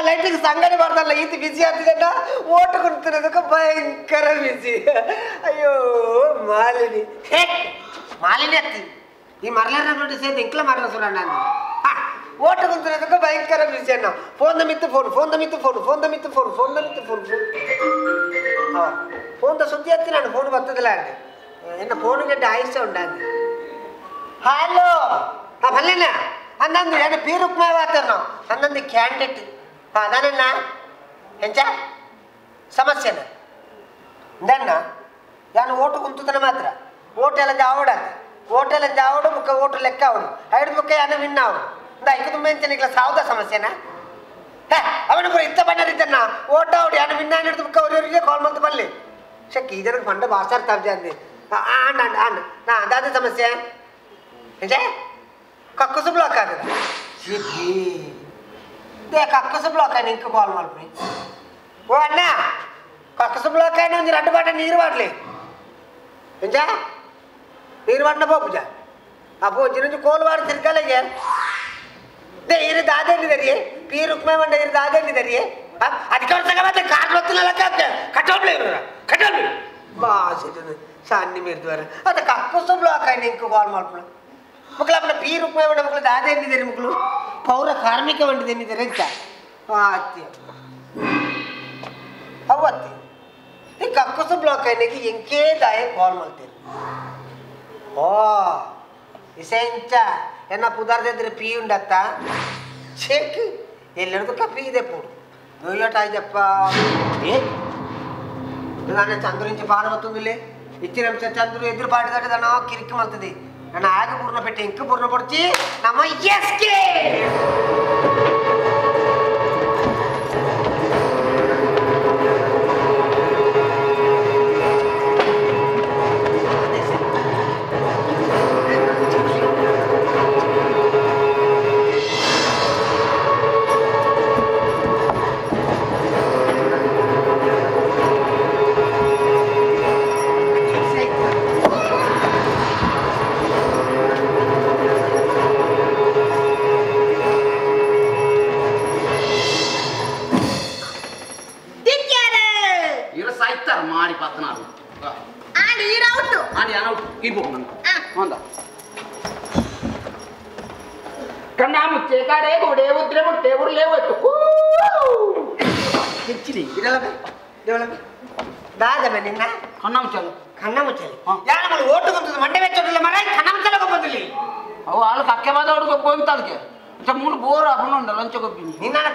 ಲೈಟಿಗೆ ಸಂಗಡಿ ಮಾಡ್ದಲ್ಲ ಈತ ಬಿಸಿ ಆಗ್ತಿದ್ದ ಓಟು ಕುಂತಿರೋದಕ್ಕೆ ಭಯಂಕರ ಬಿಸಿ. ಅಯ್ಯೋ ಮಾಲಿನಿ, ಮಾಲಿನಿ ಅತ್ತಿ ಈ ಮರಲಾರ ನೋಡಿ ಸೇತು ಇಂಕ್ಲ ಮರಲ ಸುರಣ್ಣ. ಓಟು ಕುಂತಿರೋದಕ್ಕೆ ಭಯಂಕರ ಬಿಸಿ ಅಣ್ಣ. ಫೋನ್ ಮಿತ್ತು ಫೋನ್, ಫೋನ್ ಮಿತ್ತು ಫೋನ್, ಫೋನ್ ಮಿತ್ತು ಫೋನ್, ಫೋನ್ ಮಿತ್ತು ಫೋನ್, ಫೋನ್ ಫೋನ್ ಸುದ್ದಿ ಹತ್ತಿ ನಾನು ಫೋನ್ ಬರ್ತದಿಲ್ಲ ಅಂದೆ. ಎನ್ನ ಫೋನ್ ಗಡ್ಡೆ ಆಯುಷ್ಯ ಉಂಡಾಂದೆ. ಹಲೋ ಹಾಂ ಬಲ್ಲಿನ ಅಂದಂದು ಏನು ಪಿ ರುಕ್ಮೆ ವಾತರ್ ನಾವು ಅಂದಂದು ಕ್ಯಾಂಡಿಡೇಟ್. ಹಾಂ ನಾನಣ್ಣ ಎಂಚ ಸಮಸ್ಯೆನ ಇಂದಣ್ಣ ಯಾನು ಓಟು ಕುಂತುತನ ಮಾತ್ರ ಓಟೆಲ್ಲ ಜಾವಡ ಓಟೆಲ್ಲ ಜಾವಡು ಬುಕ್ಕ ಓಟು ಲೆಕ್ಕ ಅವಡು ಐದು ಬುಕ್ಕ ಯಾನು ವಿನ್ ಅವಡು ಇಂದ ಐಕು ತುಂಬ ಎಂಚನಿಗ್ಲ ಸಾವುದ ಸಮಸ್ಯೆನ. ಹೇ ಅವನು ಪೂರ ಇತ್ತ ಬಣ್ಣರಿದ್ದಣ್ಣ ಓಟ ಅವಡು ಯಾನು ವಿನ್ ಹಿಡಿದು ಬುಕ್ಕ ಅವರಿಗೆ ಕಾಲ್ ಮಂತ್ ಬಲ್ಲಿ ಶಕ್ಕಿ ಈ ಜನಕ್ಕೆ ಪಂಡ ಬಾಸಾರ್ ತಾಬ್ಜೆ ಅಂದೆ. ಆಂಡ್ ಆಂಡ್ ಆಂಡ್ ನಾ ಅದಾದ ಸಮಸ್ಯೆ ಎಂಚ ಕಕ್ಕಸು ಬ್ಲಾಕ್ ಆಗದ they ಕಕ್ಕಸು ಬ್ಲಾಕ್ ಆಯ್ನ ಇಂಕ ಕಾಲ್ ಮಾಡ್ರಿ. ಓ ಅಣ್ಣ ಕಕ್ಕಸು ಬ್ಲಾಕ್ ಆಯ್ನ ಒಂದು రెండు ಬಾಟ ನೀರು ಬಾಟ್ಲಿ ಎಂಚ ನೀರು ಬಾಟ್ನ ಪೋಪುಜ ಆ ಪೋಜಿ నుంచి ಕೋಲು ವಾರ ತಿರ್ಗಲಗೆ they ಇರು ದಾದೇನಿದರಿ ಪಿ ರುಕ್ಮೆ ಮಂಡ ಇರು ದಾದೇನಿದರಿ ಅದಕ್ಕೆ ಮತ್ತೆ ಕಾರ್ ಗೊತ್ತಿಲ್ಲ ಕಟ್ಟೋಬ್ಲಿ ಕಟ್ಟೋಬ್ಲಿ ಬಾಸಿಟ್ಟು ಸನ್ನಿ ಮೀರ್ದುವಾರ ಅದು ಕಕ್ಕಸು ಬ್ಲಾಕ್ ಆಯ್ನ ಇಂಕ ಕಾಲ್ ಮಾಡ್ಪುಣ ಮಕ್ಕಳು ಅಪ್ಪನ ಪಿ ರುಕ್ಮೆ ಮಂಡ ಮಕ್ಕಳು ದಾದೇನಿದ್ದಾರೆ ಮಕ್ಕಳು ಪೌರ ಕಾರ್ಮಿಕ ಮಂಡಿದೇನಿದ್ದಾರೆ ಅಂತ ಅತ್ತಿ ಅವತ್ತಿ ಈ ಕಕ್ಕಸು ಬ್ಲಾಕ್ అయినకి ఇంకే దాయ ಕಾಲ್ ಮಾಡ್ತೀರಿ. ಓ ಇಸೆಂಚ ಎನ್ನ ಪುದಾರ್ದಿದ್ರೆ ಪಿ ಉಂಡತ್ತ ಚೆಕ್ ಎಲ್ಲರಿಗೂ ಪಿ ಇದೆ ಪೂಡು ನೋಯ್ಯಟಾಯ್ದಪ್ಪ. ಏ ನಾನು ಚಂದ್ರ ಇಂಚ ಪಾನ ಬತ್ತೊಂದಿಲ್ಲ ಇಚ್ಚಿನ ಚಂದ್ರು ಎದುರು ಪಾಟಿದಾಟ ನಾನು ಕಿರಿಕಿ ಮಾಡ್ತದೆ ನನ್ನ ಆಗ ಪೂರ್ಣ ಪೆಟ್ಟೆ ಇಂಕ ಪೂರ್ಣ ಪಡ್ಚಿ ನಮ್ಮ ಎಸ್ಕೆ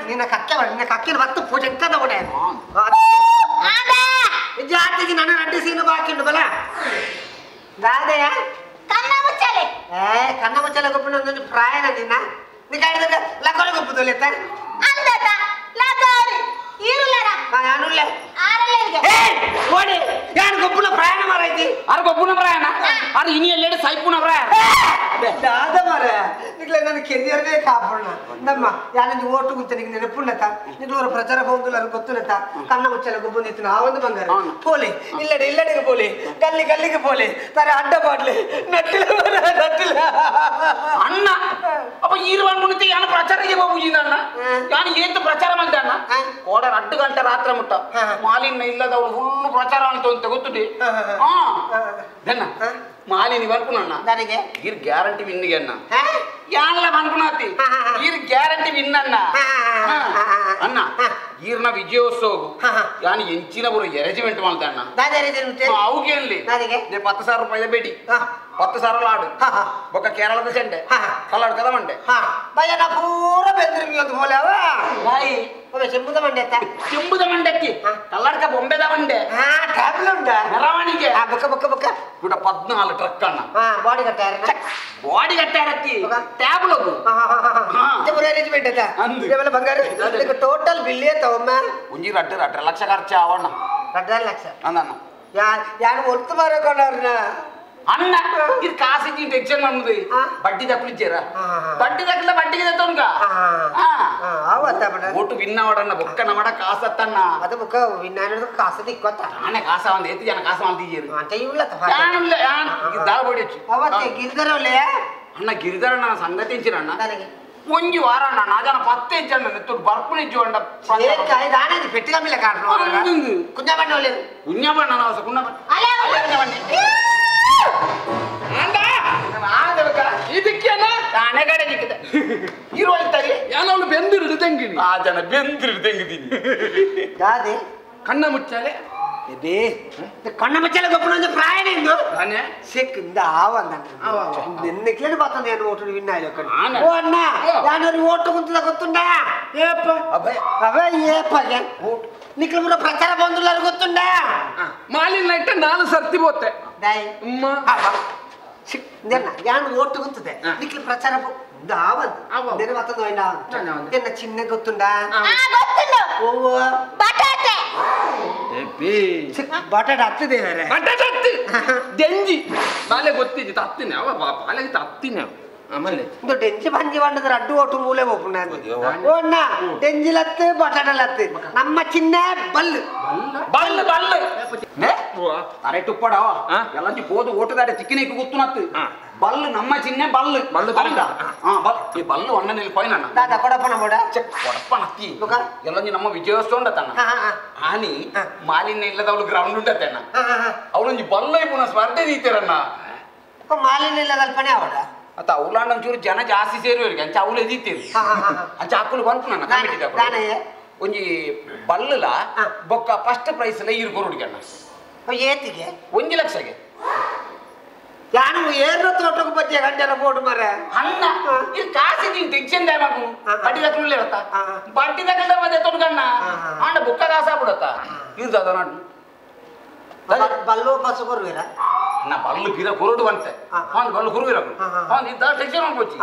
ನಿನ್ನ ಕಕ್ಕೆ ನಿನ್ನ ಕಕ್ಕಿನ ಬತ್ತು ಪೂಜೆ ಎಂತದ ಕೂಡ ಜಾತಿಗೆ ನನ್ನ ಅಡ್ಡಿ ಸೀನು ಬಾಕಿ ಉಂಟು ಬಲ ದಾದೆಯ ಕಣ್ಣ ಮುಚ್ಚಲೆ. ಏ ಕಣ್ಣ ಮುಚ್ಚಲೆ ಗೊಪ್ಪಿನ ಒಂದೊಂದು ಪ್ರಾಯನ ನಿನ್ನ ನಿನ್ನ ಲಗೋರಿ ಗೊಪ್ಪುದಲ್ಲ ಅಂದತ ಲಗೋರಿ ಇರುಲರ ಯಾನುಲ್ಲೆ ಆರಲ್ಲೆಗೆ ಏ ಓಡಿ ಯಾನು ಗೊಪ್ಪುನ ಪ್ರಯಾಣ ಮಾರೈತಿ ಅರ್ ಗೊಪ್ಪುನ ಪ್ರಯಾಣ ಅರ್ ಇನಿ ಎಲ್ಲೆಡೆ ಸೈಪುನ ಪ್ರಯಾಣ ದಾದ ಮಾರ ನಿಗ್ಲೆ ನನ್ನ ಕೆರಿಯರ್ನೇ ಕಾಪಣ್ಣ ನಮ್ಮ ಯಾನಂದು ಓಟು ಗುಂತ ನಿಗ್ ನೆನಪುಣ್ಣತ ನಿಗ್ಲೂರ ಪ್ರಚಾರ ಹೋಗುದಿಲ್ಲ ಗೊತ್ತುನತ ಕಣ್ಣ ಮುಚ್ಚಲ ಗೊಬ್ಬಂದಿತ್ತು ನಾವೊಂದು ಬಂಗಾರ ಪೋಲಿ ಇಲ್ಲಡೆ ಇಲ್ಲಡೆಗೆ ಪೋಲಿ ಗಲ್ಲಿ ಗಲ್ಲಿಗೆ ಪೋಲಿ ತರ ಅಡ್ಡ ಬಾಡ್ಲಿ ನಟ್ಟಿಲ ನಟ್ಟಿಲ ಅಣ್ಣ ಅಪ್ಪ ಈರ್ವಾನ್ ಮುನಿತಿ ಯಾನು ಪ್ರಚಾರಕ್ಕೆ ಹೋಗುಜಿದ ಅಣ್ಣ ಯಾನು ಏಂತ ಪ್ರಚಾರ ಮಾಡ್ದೆ ಅಣ್ಣ ಕೋಡ 2 ಗಂಟೆ ರಾತ್ರಿ ಮುಟ್ಟ ಮಾಲಿನ್ಯ ಇಲ್ಲದವಳು ಫುಲ್ ಪ್ರಚಾರ ಅಂತ ಅಂತ ಗೊತ್ತುಂಟಿ. ಹಾ ದನ್ನ ಮಾಲಿನಿ ಬರ್ಪುನಣ್ಣ ನನಗೆ ಇರ್ ಗ್ಯಾರಂಟಿ ವಿನ್ನಿಗೆ ಅಣ್ಣ ಯಾನ್ಲ ಬನ್ಪುನಾತಿ ಇರ್ ಗ್ಯಾರಂಟಿ ವಿನ್ ಅಣ್ಣ ಅಣ್ಣ ಈರ್ನ ವಿಜಯೋತ್ಸವ ಯಾನು ಎಂಚಿನ ಬರೋ ಅರೇಂಜ್ಮೆಂಟ್ ಮಾಡ್ದೆ ಅಣ್ಣ ಅವುಗೇನ್ಲಿ 10,000 ರೂಪಾಯಿ ಬೇಡಿ 10,000 ಲಾಡು ಬೊಕ್ಕ ಕೇರಳದ ಚೆಂಡೆ ಕಲ್ಲಾಡು ಕದ ಮಂಡೆ ಭಯ ಪೂರ ಬೆಂದ್ರಿ ಹೋಲಾವ ಬಾಯಿ ಚೆಂಬುದ ಮಂಡೆ ಚೆಂಬುದ ಮಂಡಕ್ಕಿ ಕಲ್ಲಾಡ್ಕ ಬೊಂಬೆದ ಮಂಡೆ ಟ್ಯಾಬ್ಲೆ ಉಂಟಾ ಮೆರವಣಿಗೆ ಬೊಕ್ಕ ಬೊಕ್ಕ ಬೊಕ್ಕ ಕೂಡ 14 ಟ್ರಕ್ ಅಣ್ಣ ಬಾಡಿ ಕಟ್ಟಾರ ಬಾಡಿ ಕಟ್ಟಾರತ್ತಿ ಟ್ಯಾಬ್ಲೋ ಅರೇಂಜ್ಮೆಂಟ್ ಅದ ಬಂಗಾರ ಟೋಟಲ್ ಬಿಲ್ ತಗೊಮ್ಮ ಒಂಜಿ 2.5 ಲಕ್ಷ ಖರ್ಚು ಅವಣ್ಣ 2.5 ಲಕ್ಷ ಅಂದಣ್ಣ ಯಾರು ಒತ್ತು ಮಾರಕೊಂಡವ್ರನ್ನ ಅಣ್ಣ ಇದು ಕಾಸಿಗೆ ಟೆನ್ಷನ್ ಮಾಡುದು ಬಡ್ಡಿ ದಕ್ಕಲಿಚ್ಚಾರ ಬಡ್ಡಿ ದಕ್ಕಲ ಬಡ್ಡಿಗೆ ತಗೊಂಡ ಓಟು ವಿನ್ ಅವಡಣ್ಣ ಬೊಕ್ಕ ನಮಡ ಕಾಸತ್ತಣ್ಣ ಅದು ಬೊಕ್ಕ ವಿನ್ ಅನ್ನೋದು ಕಾಸು ದಿಕ್ಕೊತ್ತ ನಾನೇ ಕಾಸ ಒಂದು ಎತ್ತು ಜನ ಕಾಸ ಅಂತಿದ್ದೀರಿ ಅಂತ ಇವ್ಲ ದಾಳ ಬಡಿ ಅವತ್ತೆ ಗಿರಿಧರ ಅಣ್ಣ ಗಿರಿಧರ ನನ್ನ ಸಂಗತಿ ಅಣ್ಣ ಒಂಜಿ ವಾರ ನಾಜನ 15 ಜನ ನೆತ್ತೊಡು ಬರ್ಪುನಿ ಜೋಂಡ ದಾನೆ ಪೆಟ್ಟಿಗೆ ಮೇಲೆ ಕಾರಣ ಕುഞ്ഞാಬಣ್ಣ ಒಳ್ಳೆ ಕುഞ്ഞಾಬಣ್ಣ ನಾವು ಕುഞ്ഞಾಬಣ್ಣ ಅಲೆ ಕುഞ്ഞಾಬಣ್ಣ ಅಂದ ಆದವಕ ಇದಕ್ಕೆನ ತಾನೆ ಕಡೆ ದಿಕ್ಕದ ಇರುವಲ್ತರಿ ಯಾನವಳು ಬೆಂದಿರುದು ತೆಂಗಿನಿ ಆ ಜನ ಬೆಂದಿರುದು ತೆಂಗಿದ್ದೀನಿ ದಾದೆ ಕಣ್ಣ ಮುಚ್ಚಾಲೆ ಎಬೇ ಕಣ್ಣ ಮುಚ್ಚಾಲೆ ಗೊಪ್ಪನ ಪ್ರಾಯಣ ಇಂದು ತಾನೆ ಸಿಕ್ಕಿಂದ ಆವಂದ ನಿನ್ನೆ ಬರ್ತದೆ ಏನು ಓಟು ವಿನ್ ಆಯ್ತು ಓ ಅಣ್ಣ ಯಾನವ್ರು ಓಟು ಕುಂತದ ಗೊತ್ತುಂಡ ಏಪ ಅಭಯ ಅವೇ ಏಪಗೆ ನಿಕ್ಲು ಮುರ ಪ್ರಚಾರ ಬಂದುಲ್ಲಾರು ಗೊತ್ತುಂಡ ಮಾಲಿನ ಇಟ್ಟ ನಾನು ಸರ್ತಿ ಬೋತೆ ದಾಯ್ ಅಮ್ಮ ನಿನ್ನ ಯಾನು ಓಟು ಕುಂತದೆ ನಿಕ್ಲು ಪ್ರಚಾರ ಎನ್ನ ಚಿನ್ನ ಗೊತ್ತುಂಡ ಗೊತ್ತುಂಡು ಬಟಾಟೆ ಬಟಾಟೆ ಹತ್ತಿದೆ ಬಟಾಟೆ ಹತ್ತಿ ಡೆಂಜಿ ಬಾಲೆ ಗೊತ್ತಿದ್ದೆ ತತ್ತಿನ ಅವ ಬಾಲೆಗೆ ತತ್ತಿನ ಆಮೇಲೆ ಇದು ಡೆಂಜಿ ಬಂಜಿ ಬಂಡದ್ರ ಅಡ್ಡು ಓಟು ಮೂಲೆ ಒಪ್ಪುಂಡ ಓ ಅಣ್ಣ ಡೆಂಜಿಲತ್ತು ಬಟಾಟಲತ್ತು ನಮ್ಮ ಚಿನ್ನ ಬಲ್ಲು ಬಲ್ಲು ಬಲ್ಲು ಅರೆ ತುಪ್ಪಡವ ಎಲ್ಲಂಜಿ ಹೋದು ಓಟದಾಡೆ ಚಿಕ್ಕಿನೇக்கு ಗೊತ್ತುನತ್ತು ಬಲ್ಲು ನಮ್ಮ ಚಿನ್ನೆ ಬಲ್ಲು ಬಲ್ಲು ಈ ಬಲ್ಲು ಅಣ್ಣನಲ್ಲಿ ಪೋಯ್ನ ದಾದಾ ಕೊಡಪ್ಪನ ಬೋಡ ಕೊಡಪ್ಪನ ಅತ್ತಿ ಎಲ್ಲಂಜಿ ನಮ್ಮ ವಿಜಯೋತ್ಸವ ಉಂಡತಣ್ಣ ಆನಿ ಮಾಲಿನ್ಯ ಇಲ್ಲದ ಅವಳು ಗ್ರೌಂಡ್ ಉಂಡತಣ್ಣ ಅವಳೊಂಜಿ ಬಲ್ಲು ಪುನಃ ಸ್ಪರ್ಧೆ ದೀತಾರಣ್ಣ ಮಾಲಿನ್ಯ ಇಲ್ಲದಲ್ಪನೆ ಅವಡ ಅತ್ತ ಅವಳಾಂಡ ಒಂಚೂರು ಜನ ಜಾಸ್ತಿ ಸೇರುವರಿಗೆ ಅಂಚ ಅವಳು ಎದೀತೀರಿ ಅಂಚ ಅಕ್ಕಲು ಬಂತು ನನ್ನ ಕಮಿಟಿ ಒಂಜಿ ಬಲ್ಲುಲ ಬೊಕ್ಕ ಫಸ್ಟ್ ಪ್ರೈಸ್ ಎಲ್ಲ ಈರು ಕೊರುಡಿಗಣ್ಣ ಏತಿಗೆ 1 ಲಕ್ಷಗೆ ಯಾನು ಏರ್ನ ತೋಟಕ್ಕೆ ಬಜ್ಜೆ ಗಂಟೆಲ್ಲ ಬೋರ್ಡ್ ಮರ ಅಣ್ಣ ಇದು ಕಾಸಿ ನೀನು ಟೆನ್ಷನ್ ದಾಮಕು ಬಡ್ಡಿ ದಕ್ಕಲು ಇರತ್ತ ಬಡ್ಡಿ ದಕ್ಕಲ್ದ ಮತ್ತೆ ತೊಡ್ಗಣ್ಣ ಅಣ್ಣ ಬುಕ್ಕ ಕಾಸ ಬಿಡತ್ತ ಇರ್ದ ನಾಡು ಬಲ್ಲು ಬಸ್ಸು ಕೊರುವಿರ ಅಣ್ಣ ಬಲ್ಲು ಪಿರ ಕೊರಡು ಅಂತೆ ಅವ್ನು ಬಲ್ಲು ಕೊರುವಿರ ಅವ್ನು ಇದ್ದ ಟೆನ್ಷನ್ ಮಾಡ್ಕೊಚ್ಚಿ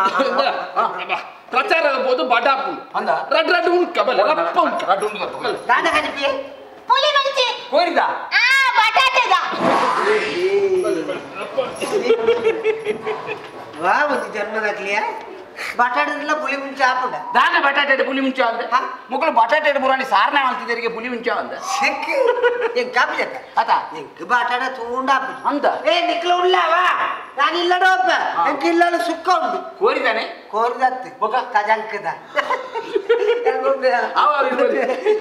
ಪ್ರಚಾರ ಬೋದು ಬಡಾಪು ಅಂದ ರಡ್ ರಡ್ ಉಂಕ ಬಲ್ಲ ರಪ್ಪ ಉಂಕ ರಡ್ ಉಂಕ ದಾದಾ ಕಜಿಪಿ ಪುಲಿ ಮಂಚಿ ಕೋರಿದ ಆ ಬಟಾಟೆದ ವಾ ಒಂದು ಜನ್ಮದಾಗ್ಲಿಯ ಬಟಾಟೆಲ್ಲ ಪುಲಿ ಮುಂಚೆ ಆಪುಂಡ ದಾನ ಬಟಾಟೆ ಪುಲಿ ಮುಂಚೆ ಅಂದೆ ಮುಕ್ಕಳು ಬಟಾಟೆ ಪುರಾಣಿ ಸಾರನೆ ಅಂತಿದ್ದರಿಗೆ ಪುಲಿ ಮುಂಚೆ ಅಂದ ಸಿಕ್ ಎಂಗ್ ಕಾಪಿ ಜಕ್ಕ ಅತ ಎಂಗ್ ಬಟಾಟೆ ತೂಂಡ ಆಪುಂಡ ಅಂದ ಏ ನಿಕ್ಲ ಉಳ್ಳಾವಾ ನಾನು ಇಲ್ಲಡೋಪ್ಪ ಎಂಕ್ ಇಲ್ಲಡ ಸುಕ್ಕ ಉಂಡು ಕೋರಿದಾನೆ ಕೋರಿದತ್ತು ಬೊಕ ಕಜಂಕದ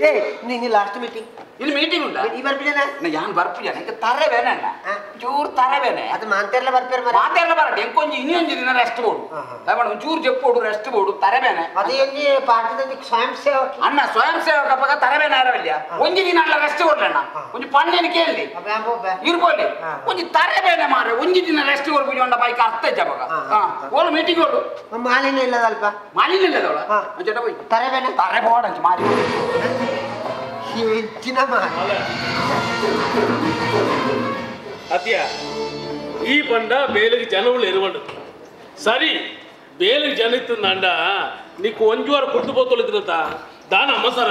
ಏ ನೀನು ಲಾಸ್ಟ್ ಮೀಟಿಂಗ್ ಇಲ್ಲಿ ಮೀಟಿಂಗ್ ಉಂಟಾ ಈ ಬರ್ಪಿಜನ ಯಾನ್ ಬರ್ಪಿಜನ ಎಂಕ್ ತರವೇನೆ ಅಣ್ಣ ಚೂರು ತರವೇನೆ ಅದು ಮಾಂತೆರ್ಲ ಬರ್ಪೇರ್ ಮರ ಮಾತೆರ್ಲ ಬರಟೆ ಎಂಕೊಂಜಿ ಇನ್ನೊಂಜಿ ದಿನ ರೆಸ್ಟ್ ಬೋಡು ದಯಮಾಡಿ ಒಂಚೂರು ಜೆಪ್ಪೋಡು ರೆಸ್ಟ್ ಬೋಡು ತರವೇನೆ ಅದು ಎಲ್ಲಿ ಪಾಠದಲ್ಲಿ ಸ್ವಯಂ ಸೇವಕ ಅಣ್ಣ ಸ್ವಯಂ ಸೇವಕ ಪಕ್ಕ ತರವೇನೆ ಆರವಲ್ಯ ಒಂಜಿ ದಿನ ಅಲ್ಲ ರೆಸ್ಟ್ ಕೊಡ್ಲಣ್ಣ ಒಂಜಿ ಪಣ್ಣೆನ ಕೇಳಿ ಇರ್ಬೋಲಿ ಒಂಜಿ ತರವೇನೆ ಮಾರೆ ಒಂಜಿ ದಿನ ರೆಸ್ಟ್ ಕೊಡ್ಪುಜಿ ಉಂಡ ಬೈಕ್ ಅರ್ಥ ಇಜ್ಜ ಓಲು ಮೀಟಿಂಗ್ ಓಡು ಮಾಲಿನ್ಯ ಇಲ್ಲದಲ್ಪ ಮಾಲಿನ್ಯ ಇಲ್ಲದವಳ ಒಂಚೂಟ ಹೋಯ್ ತರವೇನೆ ತರೆ ಬೋಡಂಚು ಮಾರಿ ಅತಿಯ ಈ ಪಂಡ ಬೇಲಿಗೆ ಜನಗಳು ಎರುವಂಡು ಸರಿ ಬೇಲಿಗೆ ಜನ ಇತ್ತಂಡ ನೀಕು ಒಂಜು ವಾರ ಕುಡ್ದು ಪೋತೊಳಿದ್ರಂತ ದಾನ ಅಮ್ಮ ಸರ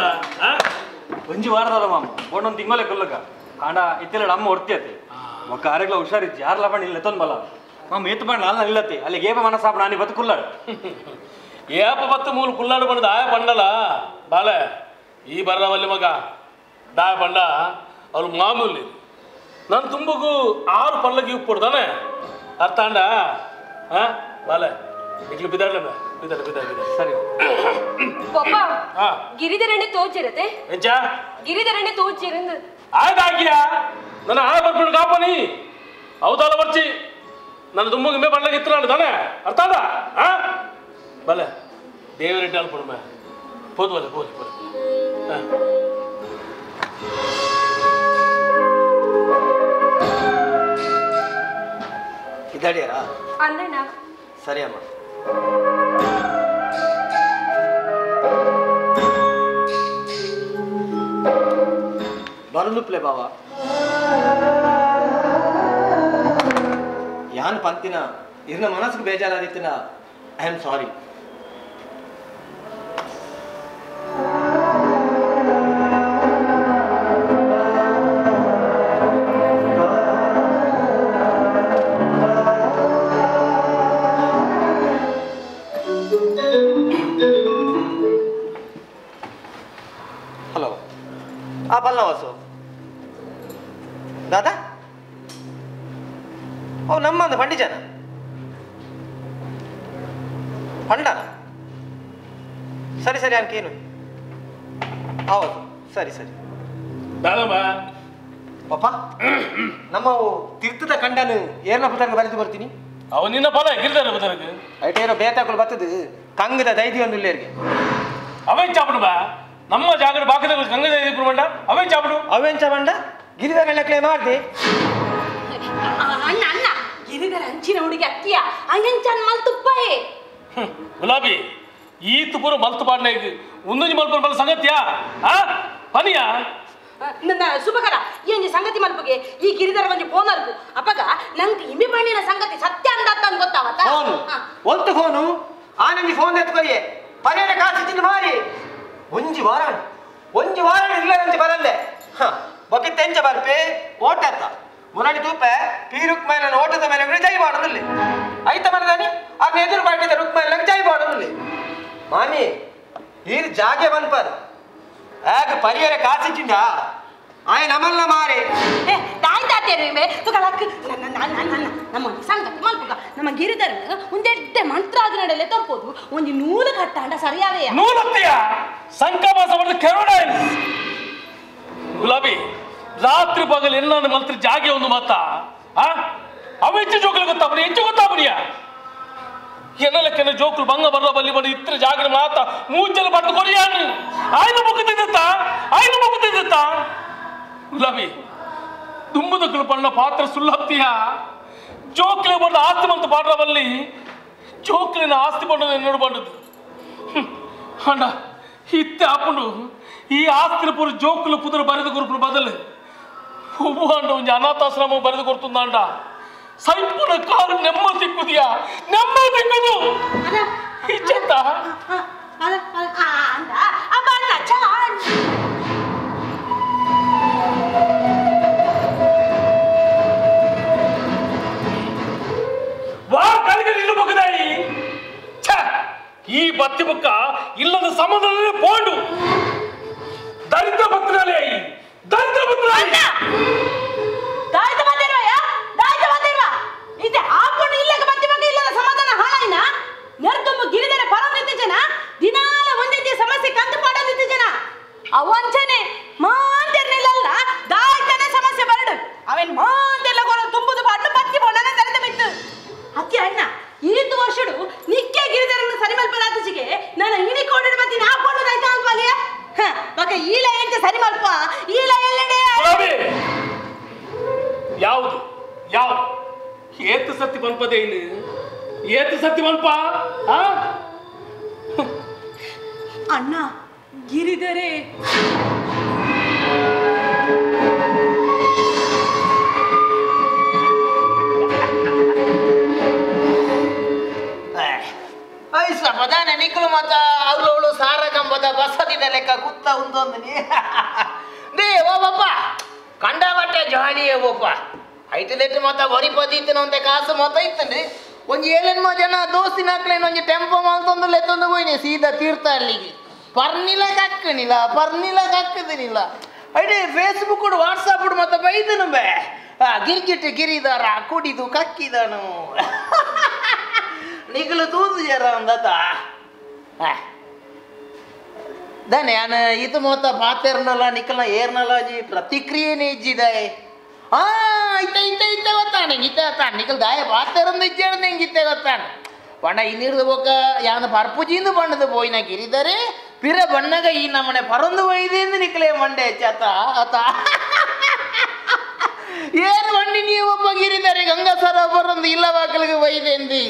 ಒಂಜಿ ವಾರದಲ್ಲ ಮಾಮ ಒಂದೊಂದು ತಿಂಗಳೇ ಕೊಲ್ಲಕ ಕಾಂಡ ಇತ್ತೆಲ್ಲ ಅಮ್ಮ ಹೊರ್ತಿಯತೆ ಒಕ್ಕ ಆರೆಗ್ಲ ಹುಷಾರಿಜ್ಜಿ ಯಾರು ಲಬಣ ಇಲ್ಲ ತೊಂದ್ ಬಲ ಮಾಮ ಏತ್ ಬಣ್ಣ ಅಲ್ಲ ನಿಲ್ಲತ್ತೆ ಅಲ್ಲಿ ಏಪ ಮನಸ್ಸಾಪ ನಾನು ಬತ್ತು ಕುಲ್ಲಾಡು ಏಪ ಬತ್ತು ಮೂಲು ಕುಲ್ಲಾಡು ಬಂದ ಆಯ ಬಂಡಲ ಬಾಲೆ ಈ ಬರ್ರವಲ್ಲಿ ಮಗ ದಾಯ ಬಂಡ ಅವಳು ಮಾಮೂಲಿ ನಾನು ತುಂಬಗೂ 6 ಪಲ್ಲಕ್ಕಿ ಉಪ್ಪು ಅರ್ಥ ಅಂಡ ಹಾಂ ಬಾಲೆ ಇಕ್ಲು ಬಿದ್ದಾಡ್ಲ ಬಿದ್ದಾಡ ಬಿದ್ದಾಡ ಬಿದ್ದಾಡ ಸರಿ ಪಪ್ಪ ಗಿರಿಧರಣ್ಣೆ ತೋಚಿರತೆ ಎಂಚಾ ಗಿರಿಧರಣ್ಣೆ ತೋಚಿರಂದು ಆಯ್ತಾಕಿಯಾ ನನ್ನ ಆಯ ಬರ್ಬಿಡು ಕಾಪನಿ ಹೌದಲ್ಲ ಬರ್ಚಿ ನನ್ನ ತುಂಬಗೆ ಮೇ ಬಣ್ಣಗೆ ಇತ್ತು ತಾನೆ ಅರ್ಥ ಅದ ಹಾಂ ಬಲೆ ದೇವರೆಡ್ಡಿ ಅಲ್ಪಡು ಪೋದು ಬಲೆ ಪೋದು ಪೋದು ಹಾಂ ಇದ್ದಾಡಿಯಾರಾ ಅಲ್ಲಣ್ಣ ಸರಿ ಅಮ್ಮ ಬರಲುಪ್ಲೆ ಬಾವ ಯಾನ್ ಪಂತಿನ ಇರ್ನ ಮನಸ್ಸಿಗೆ ಬೇಜಾರಾದಿತ್ತಿನ I am sorry. Hello ಆ ಪಲ್ನ ವಾಸು ದಾದಾ ಓ ನಮ್ಮಂದು ಪಂಡಿಜನ ಪಂಡನ ಸರಿ ಸರಿ ಅನ್ಕೇನು ಹೌದು ಸರಿ ಸರಿ ದಾದಮ್ಮ ಪಾಪ ನಮ್ಮ ತೀರ್ಥದ ಕಂಡನು ಏರ್ನ ಪುಸ್ತಕ ಬರೆದು ಬರ್ತೀನಿ ಅವ ನಿನ್ನ ಫಲ ಗಿರಿದಾರ ಬದರಗೆ ಐಟೇನೋ ಬೇತಾಕುಲು ಬರ್ತದೆ ಕಂಗದ ದೈದಿ ಒಂದು ಇಲ್ಲೇರಿಗೆ ಅವೇನ್ ಚಾಪಡು ಬಾ ನಮ್ಮ ಜಾಗದ ಬಾಕದ ಕಂಗದ ದೈದಿ ಬಂಡ ಅವೇನ್ ಚಾಪಡು ಅವೇನ್ ಚಾಪಂಡ ಗಿರಿಧರ ಲೆಕ್ಕಲೆ ಮಾಡ್ದೆ ಅಣ್ಣ ಅಣ್ಣ ಗಿರಿಧರ ಅಂಚಿನ ಹುಡುಗಿ ಅಕ್ಕಿಯ ಅಂಗಂಚನ್ ಮಲ್ತುಪ್ಪಯೇ ಗುಲಾಬಿ ಈ ತುಪುರು ಮಲ್ತು ಪಾಡ್ನೆ ಒಂದೊಂದು ಮಲ್ಪನ ಬಲ ಸಂಗತಿಯಾ ಆ ಪನಿಯಾ ನನ್ನ ಸುಭಕರ ಈ ಸಂಗತಿ ಮಲ್ಪಗೆ ಈ ಗಿರಿಧರ ಒಂಜಿ ಫೋನ್ ಅಲ್ಪು ಅಪ್ಪಗ ನಂಗೆ ಇಮಿ ಬಣ್ಣಿನ ಸಂಗತಿ ಸತ್ಯ ಅಂದಾತ ಗೊತ್ತಾವತ್ತ ಫೋನು ಒಂತು ಫೋನು ಆ ನಂಗೆ ಫೋನ್ ಎತ್ಕೊಯ್ಯೆ ಪನಿಯನ ಕಾಸು ತಿಂದು ಮಾರಿ ಒಂಜಿ ವಾರ ಒಂಜಿ ವಾರ ಇಲ್ಲ ನಂಜಿ ಬರಲ್ಲೆ ಹ ಬೊಕ್ಕೆ ತೆಂಚ ಬರ್ಪೆ ಓಟತ್ತ ಮುನಾಡಿ ತೂಪೆ ಪಿ ರುಕ್ಮೈನ ಓಟದ ಮೇಲೆ ಜೈ ಮಾಡೋದಿಲ್ಲ ಐತ ಮನದಾನಿ ಆಗ ಎದುರು ಪಾಟಿದ ರುಕ್ಮೈನ ಜೈ ಮಾಡೋದಿಲ್ಲ ಮಾಮಿ ಈರ್ ಜಾಗೆ ಬನ್ಪರ್ ಆಗ ಪರಿಯರ ಕಾಸಿಚ್ಚಿಂಡ ಆಯ ನಮಲ್ಲ ಮಾರೆ ಏ ತಾಯಿ ತಾತೇರು ತುಕಲಕ್ ನನ್ನ ನನ್ನ ನಮ್ಮ ಸಂಗತಿ ಮಲ್ಪುಗ ನಮ್ಮ ಗಿರಿಧರ ಒಂದೆಡ್ಡೆ ಮಂತ್ರ ಆದ ನಡಲೆ ತಂಪೋದು ಒಂದು ನೂಲು ಕಟ್ಟಾಂಡ ಸರಿಯಾವೆಯ ನೂಲತ್ತೀಯ ಸಂಕಮಾಸ ಮಾಡಿದ ಕೆರೋಡ ಗುಲಾಬಿ ರಾತ್ರಿ ಪಗಲು ಎಲ್ಲ ಮಂತ್ರ ಜಾಗೆ ಒಂದು ಮಾತ ಆ ಅವ ಹೆಚ್ಚು ಜೋಕಲು ಗೊತ್ತಾಪಡಿ ಹೆಚ್ಚು ಗೊತ್ತಾಪಡಿಯ ಎನ್ನಲಕ್ಕೆಲ್ಲ ಜೋಕುಲು ಬಂಗ ಬರಲ ಬಲ್ಲಿ ಬಡಿ ಇತ್ರ ಜಾಗರ ಮಾತ ಮೂಚಲು ಪಟ್ಟು ಕೊರಿಯಾನು ಆಯ್ನ ಮುಗುತ್ತಿದ್ದ ಆಯ್ನ ಮುಗುತ್ತಿದ್ದ ಗುಲಾಬಿ ದುಂಬುದಕ್ಕಲು ಪಣ್ಣ ಪಾತ್ರ ಸುಳ್ಳತ್ತೀಯ ಜೋಕ್ಲೆ ಬಂದ ಆಸ್ತಿ ಬಂತು ಪಾಡ್ರ ಬಲ್ಲಿ ಜೋಕ್ಲಿನ ಆಸ್ತಿ ಬಂಡದು ಎನ್ನೋಡು ಬಂಡದು ಅಣ್ಣ ಇತ್ತೆ ಆಪುಂಡು ಈ ಆಸ್ತಿನ ಪೂರ ಜೋಕುಲು ಕುದುರು ಬರೆದು ಕೊರ್ಪುನ ಬದಲು ಒಬ್ಬ ಅಂಡ ಒಂಜಿ ಅನಾಥಾಶ್ರಮ ಬರೆದು ಕೊಡ್ತುಂದಾಂಡ ಸೈಪುನ ಕಾರು ನೆಮ್ಮ ಸಿಕ್ಕುದಿಯಾ ನೆಮ್ಮ ಸಿಕ್ಕುದು ಇಚ್ಚಂತ ವಾ ಕಲಿಗಲಿ ಇಲ್ಲು ಬಗ್ಗದಾಯಿ ಛ ಈ ಬತ್ತಿ ಬುಕ್ಕ ಇಲ್ಲದ ಸಮುದ್ರದಲ್ಲಿ ಪೋಂಡು ದರಿದ್ರ ಭಕ್ತನಾಲೆ ದರಿದ್ರ ಭಕ್ತನಾಲೆ ದಾಯ್ತ ಬಂದಿರುವಯ್ಯ ದಾಯ್ತ ಬಂದಿರುವ ಇದೆ ಆಪಣ್ಣ ಇಲ್ಲಗ ಬತ್ತಿ ಬಗ್ಗ ಇಲ್ಲದ ಸಮಾಧಾನ ಹಾಳಾಯಿನ ನೆರ್ತೊಂಬ ಗಿರಿದರ ಪರಮ ಜನ ದಿನಾಲ ಒಂದೇ ಸಮಸ್ಯೆ ಕಂದು ಪಾಡೋದಿತ್ತು ಜನ ಅವಂಚನೆ ಮಾಂತೆರ್ನಿಲ್ಲಲ್ಲ ದಾಯ್ತನೆ ಸಮಸ್ಯೆ ಬರಡು ಅವೇನ್ ಮಾಂತೆಲ್ಲ ಕೊರ ತುಂಬುದು ಪಾಡ್ಲು ಬತ್ತಿ ಬೋಡನ ತರೆದ ಬಿತ್ತು ಅಕ್ಕಿ ಅಣ್ಣ ಈತು ವರ್ಷಡು ನಿಕ್ಕೆ ಗಿರಿಧರನ ಸರಿಮಲ್ಪನಾತುಜಿಗೆ ನಾನು ಇನಿ ಕೋಡಿನ ಬತ್ತಿ ನಾ ಪೋಡುದಾಯ್ತಾ ಅನ್ಪಾಲಿಯ ಹ ಬಕ ಈಲ ಎಂತ ಸರಿಮಲ್ಪ ಈಲ ಎಲ್ಲೆಡೆ ಯಾವುದು ಯಾವುದು ಏತು ಸತ್ತಿ ಬನ್ಪದೆ ಇಲ್ಲಿ ಏತು ಸತ್ತಿ ಬನ್ಪ ಆ ಅಣ್ಣ ಗಿರಿಧರೆ ಐಸ ಪ್ರಧಾನ ನಿಕ್ಕಲು ಮತ ಅವಳು ಸಾರ ಕಂಬದ ಬಸದಿದ ಲೆಕ್ಕ ಕುತ್ತ ಉಂದೊಂದು they ಓ ಬಪ್ಪ ಕಂಡಬಟ್ಟೆ ಜಾಲಿಯೇ ಬಪ್ಪ ಐಟು ಲೆಟ್ಟು ಮತ ಒರಿಪದಿತ್ತನ ಒಂತೆ ಕಾಸು ಮತ ಇತ್ತಂడి ಒಂಜಿ ಏಳೆನ್ಮ ಜನ ದೋಸ್ತಿನ ಹಾಕ್ಲೇನು ಒಂಜಿ ಟೆಂಪೋ ಮಲ್ತೊಂದು ಲೆತ್ತೊಂದು ಹೋಯ್ನಿ ಸೀದಾ ತೀರ್ಥ ಅಲ್ಲಿಗೆ ಪರ್ನಿಲ ಕಕ್ಕನಿಲ್ಲ ಪರ್ನಿಲ ಕಕ್ಕದಿನಿಲ್ಲ ಐಟೆ ಫೇಸ್ಬುಕ್ ವಾಟ್ಸಪ್ ಮತ್ತೆ ಬೈದನು ಬೇ ಗಿರ್ಗಿಟ್ಟು ಗಿರಿದಾರ ಕುಡಿದು ಕಕ್ಕಿದನು ನಿಗಲು ತೂದು ಜರ ಅಂದತ ದಾನೆ ನಾನು ಇದು ಮೊತ್ತ ಪಾತೆರ್ನಲ್ಲ ನಿಕ್ಕಲ್ನ ಏರ್ನಲ್ಲ ಜಿ ಪ್ರತಿಕ್ರಿಯೆನೇ ಇಜ್ಜಿದೆ ಆ ಇತ್ತ ಇತ್ತ ಇತ್ತ ಗೊತ್ತಾನೆ ಇತ್ತ ತಾನು ನಿಕ್ಕಲ್ ದಾಯ ಪಾತೆರಂದು ಇಜ್ಜಾರ್ದು ಹೆಂಗೆ ಇತ್ತೆ ಗೊತ್ತಾನೆ ಬಣ್ಣ ಇನ್ನಿರ್ದು ಬೋಕ ಯಾವನ ಪರ್ಪುಜಿಂದು ಬಣ್ಣದ ಪೋಯಿನ ಗಿರಿದರೆ ಪಿರ ಬಣ್ಣಗ ಈ ನಮ್ಮನೆ ಪರಂದು ಒಯ್ದೆ ನಿಕ್ಕಲೇ ಮಂಡೆ ಚತ ಆತ ಏನು ಬಂಡಿ ನೀವು ಒಬ್ಬ ಗಿರಿದರೆ ಗಂಗಾ ಸರೋವರಂದು ಇಲ್ಲವಾಕಲಿಗೆ ಒಯ್ದೆಂದು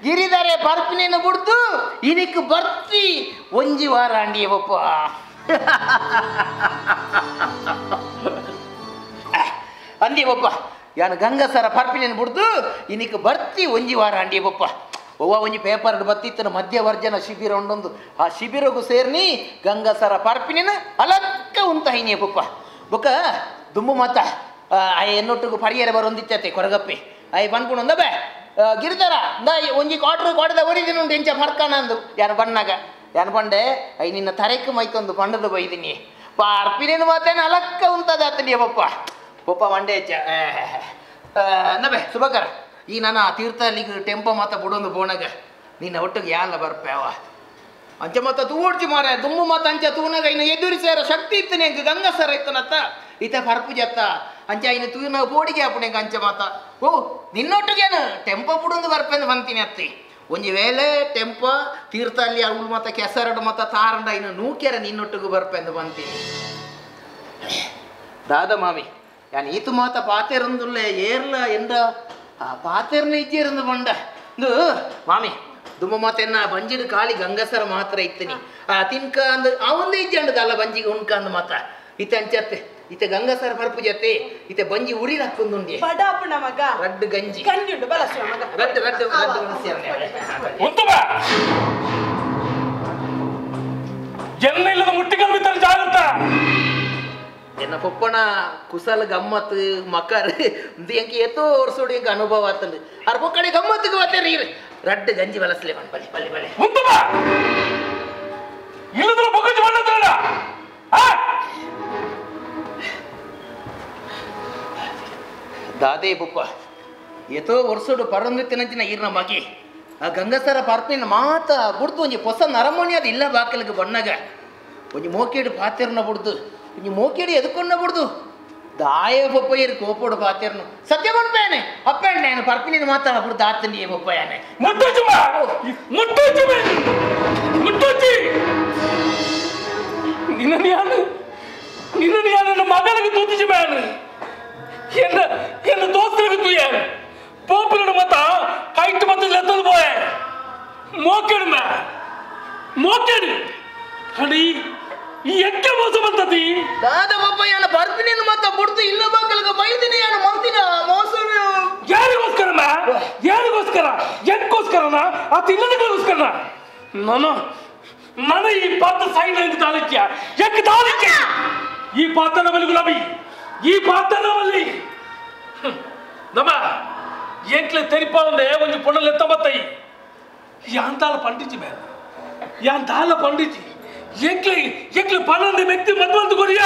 ಗಿರಿದರೆ ಪರ್ಪಿನೇನು ಬಿಡ್ತು ಇದಕ್ಕೆ ಬರ್ತಿ ಒಂಜಿ ವಾರ ಅಂಡಿಯಪ್ಪ ಅಂದಿಯಪ್ಪ ಯಾನು ಗಂಗಸರ ಪರ್ಪಿನೇನು ಬಿಡ್ದು ಇನ್ನಕ್ಕೆ ಬರ್ತಿ ಒಂಜಿ ವಾರ ಅಂಡಿಯಪ್ಪ ಒವ್ವ ಒಂಜಿ ಪೇಪರ್ ಬತ್ತಿತ್ತನ ಮಧ್ಯವರ್ಜನ ಶಿಬಿರ ಉಂಡೊಂದು ಆ ಶಿಬಿರಗೂ ಸೇರ್ನಿ ಗಂಗಸರ ಪರ್ಪಿನೇನು ಅಲಕ್ಕ ಉಂತ ಹೈನಿಯಪ್ಪ ಬೊಕ್ಕ ದುಂಬು ಮತ್ತ ಆ ಎನ್ನೊಟ್ಟಿಗೂ ಪರಿಯರ ಬರೊಂದಿತ್ತತೆ ಕೊರಗಪ್ಪಿ ಆಯ್ ಬಂದ್ಕೊಂಡು ಬೇ ಗಿರಿಧರ ಇಂದ ಒಂಜಿ ಕ್ವಾಟ್ರು ಕ್ವಾಟದ ಒರಿದಿನ ಉಂಟು ಎಂಚ ಫರ್ಕಣ ಅಂದು ಯಾನು ಬಣ್ಣಾಗ ಯಾನು ಬಂಡೆ I ನಿನ್ನ ತರೆಕ್ ಮೈತೊಂದು ಪಂಡದ ಬೈದಿನಿ ಪಾರ್ಪಿನೇನು ಮಾತೇನು ಅಲಕ್ಕ ಉಂತದ ಆತನಿಯ ಪಪ್ಪ ಪಪ್ಪ ಮಂಡೆ ಹೆಚ್ಚ ನಬೆ ಸುಭಕರ ಈ ನಾನು ಆ ತೀರ್ಥಹಳ್ಳಿಗೆ ಟೆಂಪೋ ಮಾತ ಬಿಡೊಂದು ಬೋಣಗ ನಿನ್ನ ಒಟ್ಟಿಗೆ ಯಾಲ್ಲ ಬರ್ಪೆ ಅವ ಅಂಚ ಮತ್ತ ತೂಡ್ಚಿ ಮಾರ ದುಮ್ಮು ಮತ್ತ ಅಂಚ ತೂನಗ ಇನ್ನು ಎದುರಿಸೇರ ಶಕ್ತಿ ಇತ್ತನೆ ಎಂಕ್ ಗಂಗಸರ ಇತ್ತನತ್ತ ಇತ ಪರ್ಪುಜತ್ತ ಅಂಚ ಇನ್ನು ತೂನ ಪೋಡಿಗೆ ಆಪುಣೆಂಕ ಅಂಚ ಮಾತ ಓ ನಿನ್ನೊಟ್ಟಿಗೇನು ಟೆಂಪೋ ಪುಡುಂದು ಬರ್ಪೆಂದು ಬಂತೀನಿ ಅತ್ತಿ ಒಂಜಿ ವೇಳೆ ಟೆಂಪೋ ತೀರ್ಥಹಳ್ಳಿ ಅವಳು ಮತ್ತ ಕೆಸರಡು ಮತ್ತ ತಾರಂಡ ಇನ್ನು ನೂಕ್ಯರ ನಿನ್ನೊಟ್ಟಿಗೂ ಬರ್ಪೆಂದು ಬಂತೀನಿ ದಾದ ಮಾಮಿ ಯಾನ್ ಈತು ಮಾತ ಪಾತೆರಂದುಲ್ಲೆ ಏರ್ಲ ಎಂದ ಆ ಪಾತೆರ್ನ ಇಜ್ಜೇರಂದು ಬಂಡ ಇದು ಮಾಮಿ ದುಮ್ಮ ಮಾತೆನ್ನ ಬಂಜಿಡು ಖಾಲಿ ಗಂಗಸರ ಮಾತ್ರ ಇತ್ತನಿ ಆ ತಿನ್ಕ ಅಂದ್ ಆ ಒಂದೇ ಇಜ್ಜೆ ಅಂಡದಲ್ಲ ಬಂಜಿಗೆ ಉಣ್ಕ ಅಂದ್ ಮಾತ ಇತ್ತೆ ಅಂಚತ್ತೆ ಇತ್ತೆ ಗಂಗಸರ ಪರ್ಪು ಜೊತೆ ಇತ್ತೆ ಬಂಜಿ ಉರಿ ಹಾಕೊಂದುಂಡಿ ಬಡಾಪುಣ ಮಗ ರಡ್ಡು ಗಂಜಿ ಗಂಜಿ ಉಂಡು ಬಲಸುವ ಮಗ ರಡ್ಡು ರಡ್ಡು ರಡ್ಡು ಉಂಟು ಬಾ ಜನ ಇಲ್ಲದ ಮುಟ್ಟಿಕೊಂಡು ಬಿತ್ತಾರೆ ಜಾಗ್ರತ ಎನ್ನ ಪೊಪ್ಪಣ ಕುಸಲ ಗಮ್ಮತ್ ಮಕರ್ ಎಂಕ ಎತ್ತೋ ವರ್ಷೋಡು ಎಂಕ ಅನುಭವ ಆತಂದು ಅರ್ ಪೊಕ್ಕಡೆ ಗಮ್ಮತ್ತಿಗೆ ಬತ್ತೇರಿ ರಡ್ಡು ಗಂಜಿ ಬಲಸ್ಲೆ ಬಲಿ ಬಲಿ ಬಲಿ ಉಂಟು ಬಾ ಇಲ್ಲದ್ರ ಬೊಕ್ಕಜಿ ಬಣ್ಣದ ದಾದೇ ಪೊಪ್ಪ ಎತ್ತೋ ವರ್ಷೋಡು ಪರಂದಿತ್ತಿನಂಚಿನ ಈರ್ನ ಮಗಿ ಆ ಗಂಗಸರ ಪರ್ಪಿನ ಮಾತ ಬುಡ್ದು ಒಂಜಿ ಹೊಸ ನರಮಣಿ ಅದು ಇಲ್ಲ ಬಾಕಲಿಗೆ ಬಣ್ಣಗ ಒಂಜಿ ಮೋಕೇಡು ಪಾತೆರ್ನ ಬುಡ್ದು ಒಂಜಿ ಮೋಕೇಡು ಎದುಕೊಂಡ ಬುಡ್ದು ದಾಯ ಪೊಪ್ಪ ಇರು ಕೋಪೋಡು ಪಾತೆರ್ನು ಸತ್ಯ ಪನ್ಪೇನೆ ಅಪ್ಪಣ್ಣ ನಾನು ಪರ್ಪಿನ ಮಾತ ಬುಡ್ದು ಆತನಿ ಪೊಪ್ಪಯಾನೆ ಮುಟ್ಟುಚಿ ಮುಟ್ಟುಚಿ ಮುಟ್ಟುಚಿ ನಿನ್ನ ಯಾನು ನಿನ್ನ ಯಾನು ಮಗನಿಗೆ ತೂತಿಚಿ ಬ್ಯಾನು ಎನ್ನ ಎನ್ನ ದೋಸ್ತನಿಗೆ ತೂಯ ಪೋಪುಲೋಡ ಮತ ಕೈಟ್ ಮತ್ತ ಎತ್ತದು ಪೋಯೆ ಮೋಕೆಡು ಮಾ ಮೋಕೆಡು ಅಡಿ ಈ ಎಕ್ಕೆ ಮೋಸ ಬಂತತಿ ದಾದ ಪಪ್ಪ ಯಾನ ಬರ್ತೀನಿ ಮತ್ತ ಬುಡ್ದು ಇಲ್ಲ ಬಾಕಲ್ಗ ಬೈದಿನಿ ಯಾನ ಮಂತಿನ ಮೋಸ ಯಾರಿಗೋಸ್ಕರ ಮಾ ಯಾರಿಗೋಸ್ಕರ ಎಕ್ಕೋಸ್ಕರನ ಆತ ಇಲ್ಲದಕ್ಕೋಸ್ಕರನ ನಾನು ನಾನು ಈ ಪಾತ್ರ ಸೈಡ್ ಅಂತ ತಾಲಿಕ್ಯ ಎಕ್ ತಾಲಿಕ್ಯ ಈ ಪಾತ್ರನ ಬಲಿ ಗುಲಾಬಿ ಈ ಪಾತ್ರನ ಬಲಿ ನಮ್ಮ ಎಂಕ್ಲೆ ತೆರಿಪ ಒಂದೇ ಒಂದು ಪೊಣ್ಣಲ್ಲಿ ಎತ್ತ ಬತ್ತೈ ಯಾಂತಾಲ ಪಂಡಿಜಿ ಮೇಲೆ ಯಾಂತಾಲ ಪಂಡಿಜಿ ಎಂಕ್ಲೆ ಎಂಕ್ಲೆ ಪನ್ನೊಂದು ವ್ಯಕ್ತಿ ಮದ್ವಂತ ಕೊರಿಯ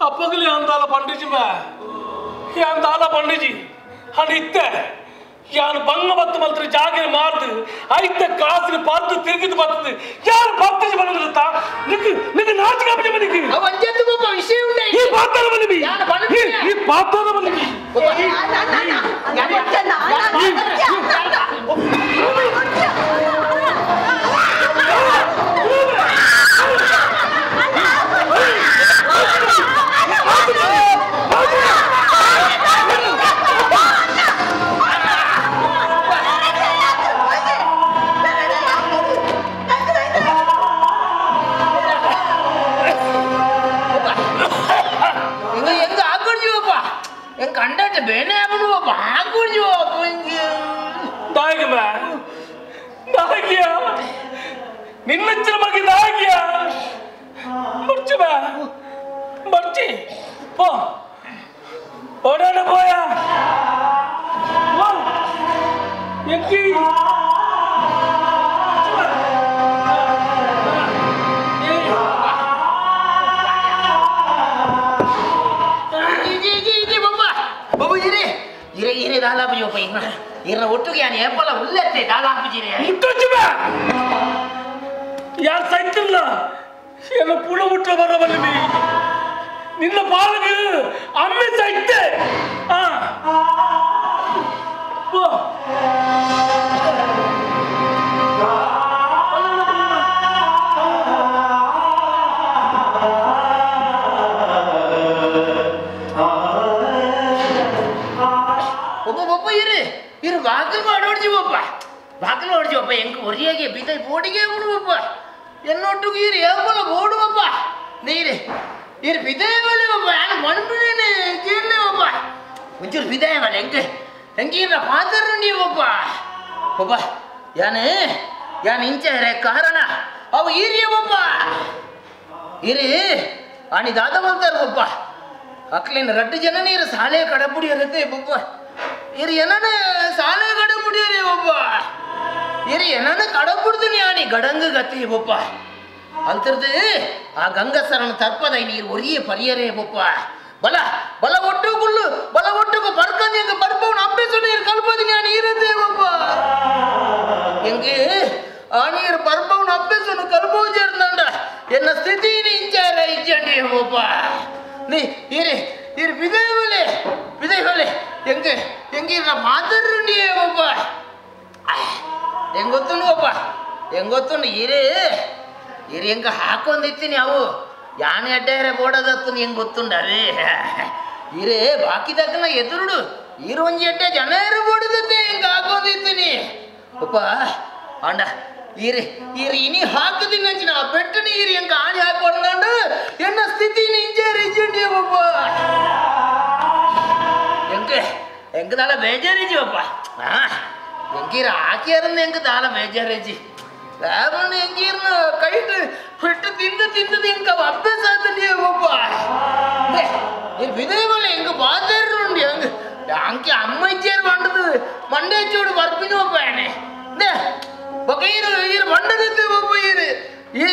ಅಪ್ಪಗಲಿ ಅಂತಾಲ ಪಂಡಿಜಿ ಮೇ ಯಾಂತಾಲ ಪಂಡಿಜಿ ಹಣ ಇತ್ತೆ ಯಾನು ಬಂಗ ಬತ್ತು ಮಲ್ತ್ರಿ ಜಾಗಿನ ಮಾರ್ದು ಐತ ಕಾಸಿನ ಪರ್ದು ತಿರುಗಿದು ಬರ್ತದೆ ಯಾರು ಪರ್ತಿಜಿ ಬಂದಿರುತ್ತಾ ನಿಕ್ ನಿಕ್ ನಾಚಿಕೆ ಆಪಜಿ ಮನಿಗೆ ಅವಂಜತ್ತು ಪಪ್ಪ ವಿಷಯ ಉಂಡೆ ಈ ಪಾತ್ರ ಬಲಿಬಿ ಈ ಪಾತ್ರ ಬಲಿಬಿ ಕಂಡಾಟ ಬೇನೆ ಆಗ್ಬಿಡುವಪ್ಪ ಹಾಕ್ಬಿಡ್ಜೀವಪ್ಪ ಹಿಂಗೆ ದಾಗಿಮ ದಾಗಿಯ ನಿನ್ನಚ್ಚಿನ ಬಗ್ಗೆ ದಾಗಿಯ ಮರ್ಚು ಬಾ ಮರ್ಚಿ ಪೋ ಓಡಾಡ ಪೋಯ ಎಂಕಿ ಇರೆ ದಾಲಾಪುಜಿ ಒಪ್ಪ ಇರ್ನ ಇರ್ನ ಒಟ್ಟಿಗೆ ಯಾನು ಏಪಲ ಉಲ್ಲತ್ತೆ ದಾಲಾಪುಜಿ ಮುಟ್ಟುಚಿ ಬಾ ಯಾರು ಸೈತಿಲ್ಲ ಎಲ್ಲ ಪುಣ ಮುಟ್ಟ ಬರಬಲ್ಲಿ ನಿನ್ನ ಪಾಲಿಗೆ ಅಮ್ಮೆ ಸೈತೆ ಆ ಇರು ಬಾಗಿಲು ಮಾಡೋಡ್ಜಿವಪ್ಪ ಬಾಗಿಲು ಹೊಡ್ಜಿವಪ್ಪ ಎಂಕ್ ಒರಿಯಾಗೆ ಬೀದ ಬೋಡಿಗೆ ಬಿಡುವಪ್ಪ ಎನ್ನೊಟ್ಟಿಗೆ ಇರು ಏಪಲ ಬೋಡುವಪ್ಪ ನೀರು ಇರು ಬಿದೇವಲ್ಲಪ್ಪ ನಾನು ಮಣ್ಬಿಡೇನೆ ಕೇಳಲೇವಪ್ಪ ಒಂಚೂರು ಬಿದಾಯವಲ್ಲ ಎಂಕ್ ಎಂಕ್ ಇರ ಫಾದರ್ ನೀವಪ್ಪ ಒಬ್ಬ ಯಾನು ಯಾನು ಇಂಚೆ ಕಾರಣ ಅವು ಈರಿಯವಪ್ಪ ಇರಿ ಆಣಿ ದಾದ ಬಂತಾರ ಒಬ್ಬ ಅಕ್ಲೇನು ರಡ್ಡು ಜನ ನೀರು ಸಾಲೆ ಕಡಪುಡಿಯರತ್ತೆ ಬೊಬ್ಬ ಇರು ಏನನ ಸಾಲೆ ಕಡಪುಡಿಯರೇ ಒಬ್ಬ ಇರು ಏನನ ಕಡಪುಡ್ತೀನಿ ಆಣಿ ಗಡಂಗು ಗತಿ ಬೊಪ್ಪ ಅಲ್ತಿರ್ದು ಆ ಗಂಗಸರನ ತರ್ಪದ ನೀರು ಒರಿಯ ಪರಿಯರೇ ಬೊಪ್ಪ ಬಲ ಬಲ ಒಟ್ಟು ಗುಲ್ಲು ಬಲ ಒಟ್ಟುಕು ಪರ್ಕಂದು ಎಂಗ ಪರ್ಪವನ ಅಪ್ಪೇಸು ನೀರು ಕಲ್ಪದಿ ನಾನು ಇರತ್ತೆ ಬೊಪ್ಪ ಎಂಗೆ ಆ ನೀರು ಪರ್ಪವನ ಒಬ್ಬ ನೀ ಇರಿ ಇರು ಬಿದೈವಲೆ ಬಿದೈವಲೆ ಹೆಂಗೆ ಹೆಂಗೆ ಮಾತಾಡ್ರಿ ಒಬ್ಬ ಹೆಂಗ್ ಗೊತ್ತುಂಡು ಒಬ್ಬ ಹೆಂಗ್ ಗೊತ್ತುಂಡು ಇರಿ ಇರಿ ಹೆಂಗ ಹಾಕೊಂಡಿತ್ತೀನಿ ಅವು ಯಾನ್ ಎಡ್ಡಾರೆ ಬೋಡದತ್ತು ಹೆಂಗ್ ಗೊತ್ತುಂಡ ರೇ ಇರೇ ಬಾಕಿದಾಕನ ಎದುರುಡು ಇರು ಒಂಜಿ ಎಡ್ಡೆ ಜನ ಇರು ಬೋಡದತ್ತೆ ಹೆಂಗ ಹಾಕೊಂಡಿತ್ತೀನಿ ಒಪ್ಪ ಅಂಡ ಇರಿ ಇರಿ ಇನಿ ಹಾಕದಿನ ಅಂಚಿನ ಆ ಬೆಟ್ಟನ ಇರಿ ಹೆಂಗ ಆಣಿ ಹಾಕೊಂಡಂಡು ಎನ್ನ ಸ್ಥಿತಿ ಇಂಜೆ ರಿಜುಂಡಿ ಒಪ್ಪ ಹೆಂಗ ಹೆಂಗ ದಾಲ ಬೇಜಾರಿಜಿ ಒಪ್ಪ ಎಂಗೀರ ಹಾಕಿಯಾರನ್ನ ಹೆಂಗ ದಾಲ ಬೇಜಾರಿಜಿ ಲಾಭನ ಎಂಗೀರ್ನ ಕೈಟ್ ಬಿಟ್ಟು ತಿಂದು ತಿಂದು ಹೆಂಗ ಅಭ್ಯಾಸ ಆತನಿ ಒಪ್ಪ ವಿದಯಮಲ್ಲ ಹೆಂಗ ಬಾತಾರು ಹೆಂಗ ಅಂಕೆ ಅಮ್ಮ ಇಚ್ಚಾರು ಬಂಡದು ಮಂಡೆ ಚೂಡು ಬರ್ಪಿನ ಒಪ್ಪ ಬೊಕ ಇರು ಇರು ಬಂಡದತ್ತೆ ಒಪ್ಪ ಇರು ಈ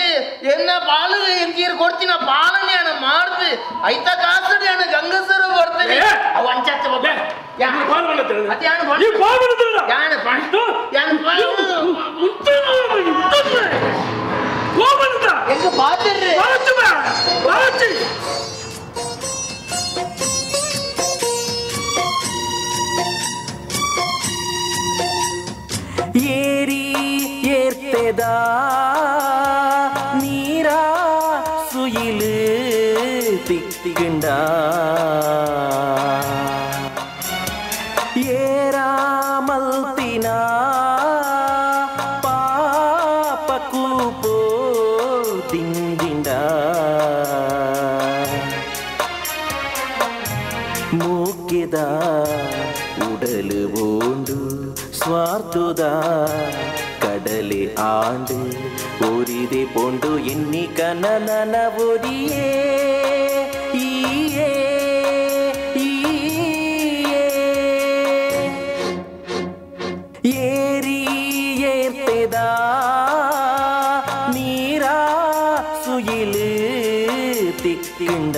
ಎನ್ನ ಪಾಲು ಎಂಗೀರು ಕೊಡ್ತೀನಿ ಪಾಲನೆ ಅಣ್ಣ ಮಾಡ್ದು ಐತ ಕಾಸು ಅಣ್ಣ ಗಂಗಸರು ಬರ್ತೇನೆ ಅವು ಅಂಚತ್ತೆ ಒಪ್ಪ ಏರಿ ಏರ್ತೆದ ನೀರಾ ಸುಯಿಲು ತಿಕ್ತಿಗಂಡ ಏರಾಮಲ್ತಿನ ಪಾಪ ಕೂಪೋ ದಿಂಗಿಂಡ ಮೂಕಿದ ಉಡಲು ಓಂಡು ಸ್ವಾರ್ಥದ ಕಡಲೆ ಆಂಡು ಒರಿದೆ ಪೊಂಡು ಎನ್ನಿ ಕನನನ ಒರಿಯೇ ಈಯೇ ಈಯೇ ಏರಿ ಏರ್ತೆದ ನೀರಾ ಸುಯಿಲು ತಿಕ್ತಿಂಡ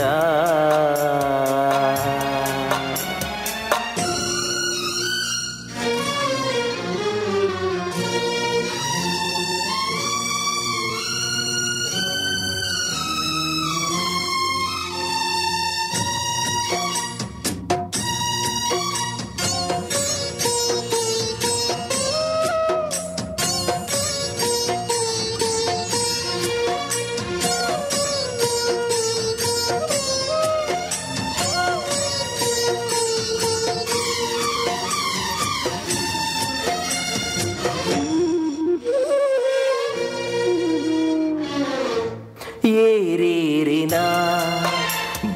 ಏರೇರಿನ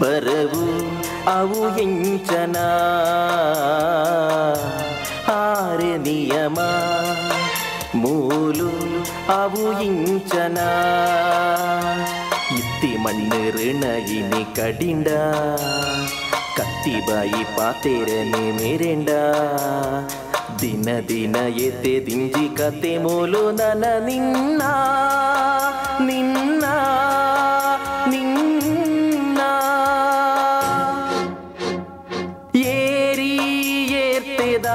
ಬರವು ಅವು ಎಂಚನ ಆರೆ ನಿಯಮ ಮೂಲು ಅವು ಇಂಚನ ಇತ್ತಿ ಮಣ್ಣು ಋಣ ಇನಿ ಕಡಿಂಡ ಕತ್ತಿ ಬಾಯಿ ಪಾತೆರನೆ ಮೇರೆಂಡ ದಿನ ದಿನ ಎತ್ತೆ ದಿಂಜಿ ಕತೆ ಮೂಲು ನನ ನಿನ್ನ ನಿನ್ನ ನಿನ್ನ ಏರಿ ಏರ್ತೆದ